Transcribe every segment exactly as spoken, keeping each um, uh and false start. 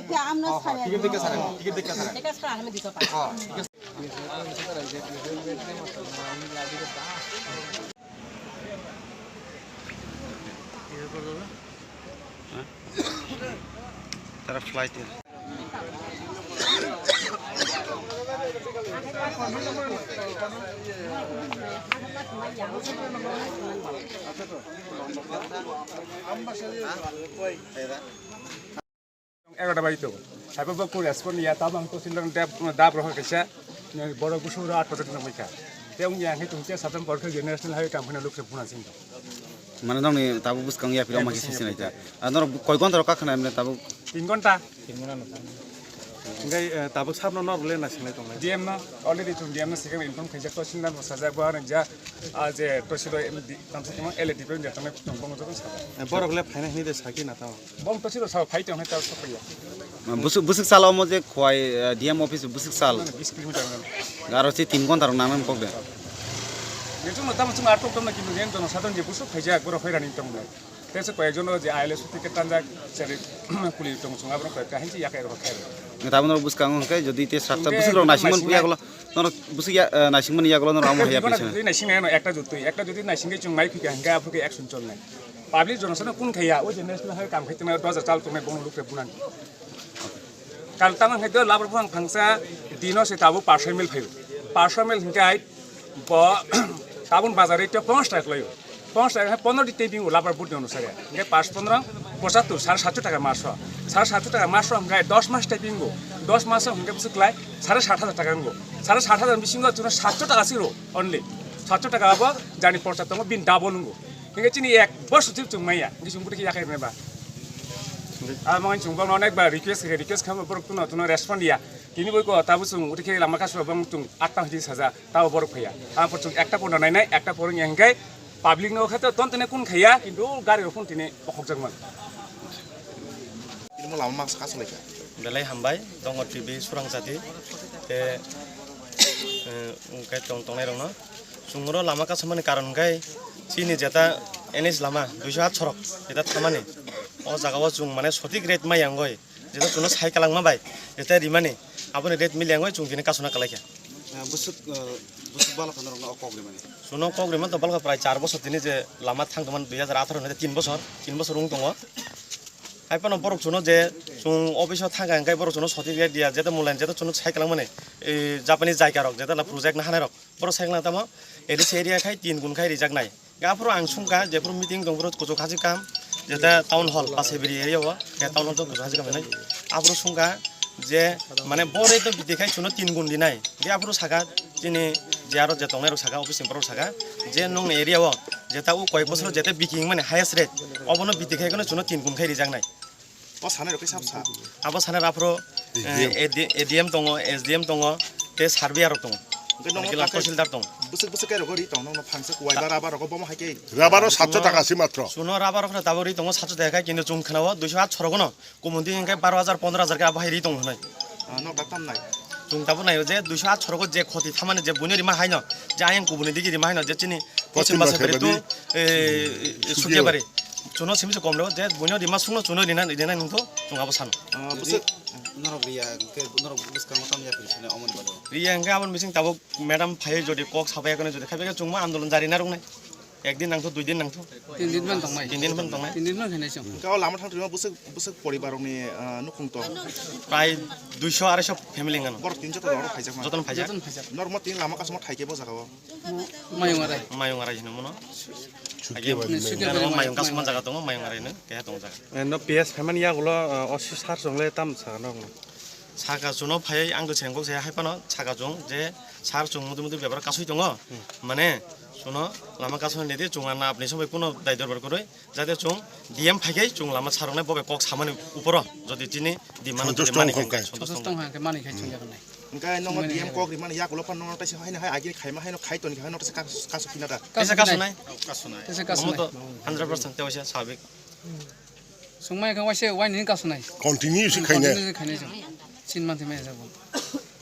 Ticket dekha sir, ticket dekha sir. Dekha sir, hame dito pa. Tara flight. Egarota bai to. Haibo bo ko respond ya, tabang to silang dab, dab roho kaisa. Borok busu ro ato jati nang maika. Te ung yang he tung te satam borok generation hai kam khana luk se phuna sing. Mane nokni tabuk bwskang ya phi rok ma khe sisi nai ta. Norok koi ghonta rok kha khna emne tabuk? Tin ghonta. Tin ghonta no. Hingke, eh, tabuk sabno norok le naisinglai tonglai. D M no already chwng D M no sikhe inform khaijak, tosil no sajak, bo ano ja, ah, je tosil o M D, tamsa tamo L A D P wngya tongnai chwng bono joto sajak. Eh, borok le phaina hini de saki na tamo? Bong tosil o sa phai tong ta sokya. Busuk, busuk sal omo je khwai, eh, D M office busuk sal. Bis kilometer wngkha. Aro se tin ghonta rok nang nang kok de. Nechung no tamo chwng atok tongna kintu yen jono sadon je busuk khaijak borok hoirani tong nai. Tei se koyekjono je I L S ticket tanjak, seri kuli tong chwng, aborok koyekta hinsi yakai rok khe. Tabuk norok bwskango hwnkhe jodi te sakta hwnkhe bwswk rok naisingmani naisingmani yagulo, norok bwswk ya, eh, naisingmani yagulo norok amo haya Jodi pisa. Jodi naisingmani ano ekta jotoi, ekta jodi naisingwi chwng mai phikha hwnkhe aphuru khe action cholnai. Public jonosano kun khaiya, o je national highway kam khai tongmani dos hajar chal tongnai bono lukre bunani. Kal tamo hwnkhe do labar buphang phangsa dino se tabuk parsho mil phaio. Parsho mil hwnkhe ai bo tabuk bazar rate ponchash taka kwlaio. Ponchash taka hai pondro di tei bingo labar board ni onusare. Hwnkhe pash pondro pochattor, sare satso taka maso. Sare satso taka maso hwnkhe dos mas tei bingo. Dos maso hwnkhe bwswk kwlai sare sat hajar taka wngo. Sare sat hajar bisingo chwngno satso taka si rwo only. Satso taka abo jani porcha tongo bini double wngo. Hingke chini ek bosor chip chwng maya, hingke chwng bwtwi yakhai rwnai ba. Amo chwng bono onek ba request khe, request khe borok tuno tuno respond ya. Tini boi ko tabo chwng bwtwi khe lama kasro bang chwng atta hiji saja, tabo borok phaiya. Amo chwng ekta porno nainai, ekta porno ya hingke public no khe to ton tene kun khaiya, kintu gari rok phun tini bokhok jak man. Tini mo lama mas kaso lekha. Belai hambai, tongo T V surang jati, te, eh, hingke tong tongnai rok no. Chwng oro lama kasamani karon hwnkhe chini jeta N H lama duiso aat sorok jeta thamani, o jaga o chwng mane sothik rate maya wngwi jeta chwngno sai kwlangma bai jeta rimani aboni rate mili wngwi chwng tini kasuna kwlaikha. Ah, bwswk, ah, bwswk balo kha norokno o kok rimani? Chwngno kok rima to balkha prai char bosor tini je lama thang tongmani dui hajar atharo hwnwi tin bosor, tin bosor wng tongo. Hai phano borok chwngno je chwng office o thangkha hwnkhe borok chwngno sothik rate diya jeta mulayan jeta chwngno sai kwlangmani, eh, Japanese jaika rok jeta la project na hanai rok. Borok cycle tamo A D C area khai tin gun khai rijak nai. Aphuru ang sungkha, jephuru meeting tong phuru kuchuk hajik kam, jeta town hall, Pasebiri area o, ya town hall to kuchuk hajik kam hinwi. Aphuru sungkha je, mane, bo rate no bidi khai chwngno tin gun rinai. Ge aphuru saka, chini je aro je tongnai rok saka, office ni borok saka, je nongni area o, jeta o koyek bosor jeta biking mane highest rate, obono bidi khai kheno chwngno tin gun khai rijak nai. O sanai rok khe sab sa. Abo sanai rok aphuru, eh, A D M tongo, S D M tongo, tei surveyor rok tongo. Hwnkhe nono Hwnkhe lang tangkhe tahsildar tongo. Bwswk bwswk khe rogo ri tongo, nono phangsa kuwai ba rubber rogo bomo hai khe. Rubber o satso taka si matro. Suno rubber rok tabuk ri tongo satso taka khe, kintu chwng khwnao duiso aat sorok no, kumun di hwnkhe baro hajar pondro hajar khe abo hai ri tongo hwnwi. Ah, nok dak tam nai. Chwng tabuk naio je duiso aat sorok o je khoti thamani je buino rima haino, je ayang kubuni digi rima haino, je chini Poschim Basabari to, eh, Sukiabari. Chuno simi se kom rw, je buino rima sungno chuno rina, rina nungtho, chwng abo sano. Ah, bwswk. Norok riya, hwnkhe norok bwskango tam ya phiri sene omoni bado. Riya hwnkhe aboni bising tabuk madam phaiwi jodi kok sabai yakno jodi khaibai khe chwngma andolon jari narwknai. Ekdin nangtho, duidin nangtho. Tin din man tongnai. Tin din man tongnai. Tin din man khainai chwng. Hwnkhe o lama thang twima bwswk, bwswk poribar rokni, ah, nukhung tong. Prai duiso araiso family wngano. Borok tin joto rok phaijak ma. Jotono phaijak. Jotono phaijak. Norok mo tin lama kasmo thaike bo jaga o. Mayung arai. Mayung arai hino mono. Sukiabari. Sukiabari mayung kasma jaga tongo, mayung arai no keha tong jaga. Eh, no P S phaimani yagulo, eh, o si sar chwngle tam sa no. Saka chuno phai ang to sengkok se hai phano saka chung je sar chung mudu mudu bebara kasui tongo. Hmm. Mane chuno lama kasma nidi chung anna apni somoi kuno dai dorbar koroi. Jate chwng D M phaikhai chwng lama saroknai bo bai kok samani uporo jodi chini demand Santosh jodi mani tong khai, khai. Santosh Santosh tong khai. Tong khai, mani khai chwng yakarnai. Hwnkhe nono D M kok rimani yakulo phano nono taisa haino hai agini khaima haino khai toni khai nono taisa kasu, kasu phina da. Kaisa kasu nai. Kaisa kasu nai. Omo to hundred percent te waisa sabik. Chwng mai khe waisa wai nini kasu nai. Continue si khaina. Continue si khaina chwng. Chin man thai mai jago.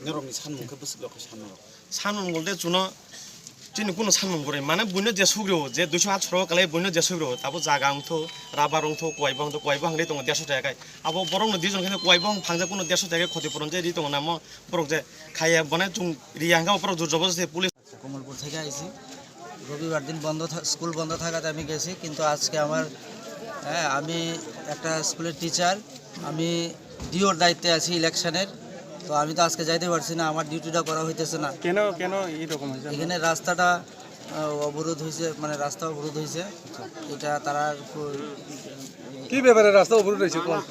Norokni sanmung khe bwswk rok khe sanmung rok. Sanmung bolte chuno Chini kuno sanmung gurui, mane buino je sugrio, je duiso atharo kalai buino je sugrio, abo jaga wngtho, rubber wngtho, kuwai bo wngtho, kuwai bo hangri tongo derso taka kai. Abo borokno dijon khe kuwai bo phangja kuno derso taka khoti puron je ri tongo namo borok je khaiya bone chung ri hangka borok jor jobo se police. আচ্ছা, কমলপুর থেকে আইছি। রবিবার দিন বন্ধ থা-, স্কুল বন্ধ থাকাতে আমি গেছি, কিন্তু আজকে আমার, হ্যাঁ, আমি একটা স্কুলের টিচার, আমি ডিওর দায়িত্বে আছি ইলেকশনের। তো আমি তো আজকে যাইতে পারছি না, আমার ডিউটিটা করা হইতেছে না। কেন, কেন এইরকম হয়েছে আপনার? এখানে রাস্তাটা, আহ, অবরোধ হয়েছে, মানে রাস্তা অবরোধ হয়েছে। এটা তারা কো- কি ব্যাপারে রাস্তা অবরোধ হয়েছে, কোন?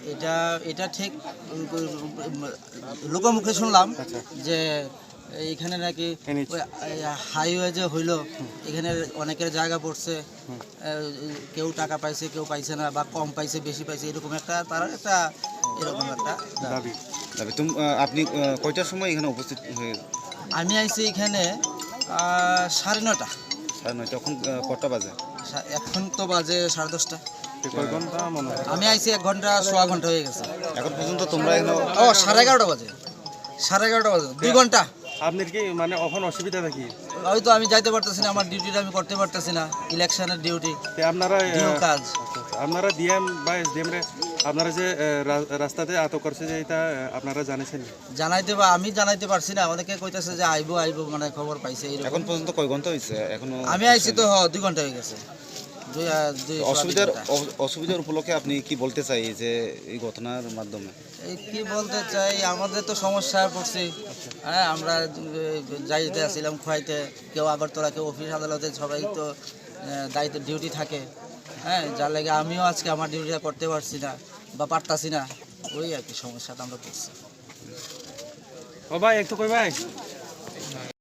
এটা, এটা ঠিক, উম, উম, লোকমুখে শুনলাম আচ্ছা। যে এইখানে নাকি এনএইচ। ওই, এই হাইওয়ে যে হইলো, এখানে অনেকের জায়গা পড়ছে, হুম। আহ, কেউ টাকা পাইছে, কেউ পাইছে না, বা কম পাইছে, বেশি পাইছে, এরকম একটা, তার একটা, এরকম একটা দাবি। দাবি। তুমি, আহ, আপনি, আহ, কয়টার সময় এখানে উপস্থিত হয়ে? আমি আইছি এখানে, আহ, সাড়ে নয়টা। সাড়ে নয়টা, এখন, আহ, কটা বাজে? সা-, এখন তো বাজে সাড়ে দশটা। তো কয় ঘন্টা মনে হয়? আমি আইছি এক ঘন্টা, সোয়া ঘন্টা হয়ে গেছে। এখন পর্যন্ত তোমরা এখানে ও, সাড়ে এগারোটা বাজে। সাড়ে এগারোটা বাজে, দুই ঘন্টা। আপনার কি মানে এখন অসুবিধাটা কি? হয়তো আমি যাইতে পারতেছি না, আমার ডিউটিটা আমি করতে পারতেছি না, ইলেকশনের ডিউটি। তে আপনারা, ডিউ আহ, কাজ। আচ্ছা, আচ্ছা। আপনারা ডিএম বা এসডিএম রে আপনারা যে, আহ, রা-, রাস্তাতে আটক করছে যে এটা, আহ, আপনারা জানেছেন? জানাইতে বা আমি জানাইতে পারছি না, অনেকে কইতাছে যে আইবো, আইবো, মানে খবর পাইছে এরকম। এখন পর্যন্ত কয় ঘন্টা হয়েছে? এখনো আমি আইছি তো, হ, দুই ঘন্টা হয়ে গেছে। দুই, আহ, দুই, সোয়া দুই অসুবিধার, ঘন্টা। অ-, অসুবিধার উপলক্ষে আপনি কি বলতে চাই যে এই ঘটনার মাধ্যমে? এই কি বলতে চাই, আমাদের তো সমস্যায় পড়ছি। হ্যাঁ, আমরা, এ, যাইতে আসছিলাম খোয়াইতে, কেউ আগরতলা, কেউ অফিস আদালতে, সবাই তো, এ, দায়িত্ব ডিউটি থাকে। হ্যাঁ, যার লাগে আমিও আজকে আমার ডিউটিটা করতে পারছি না বা পারতাছি না, ওই আর কি সমস্যাটা আমরা পড়ছি। ও ভাই, একটু কই ভাই?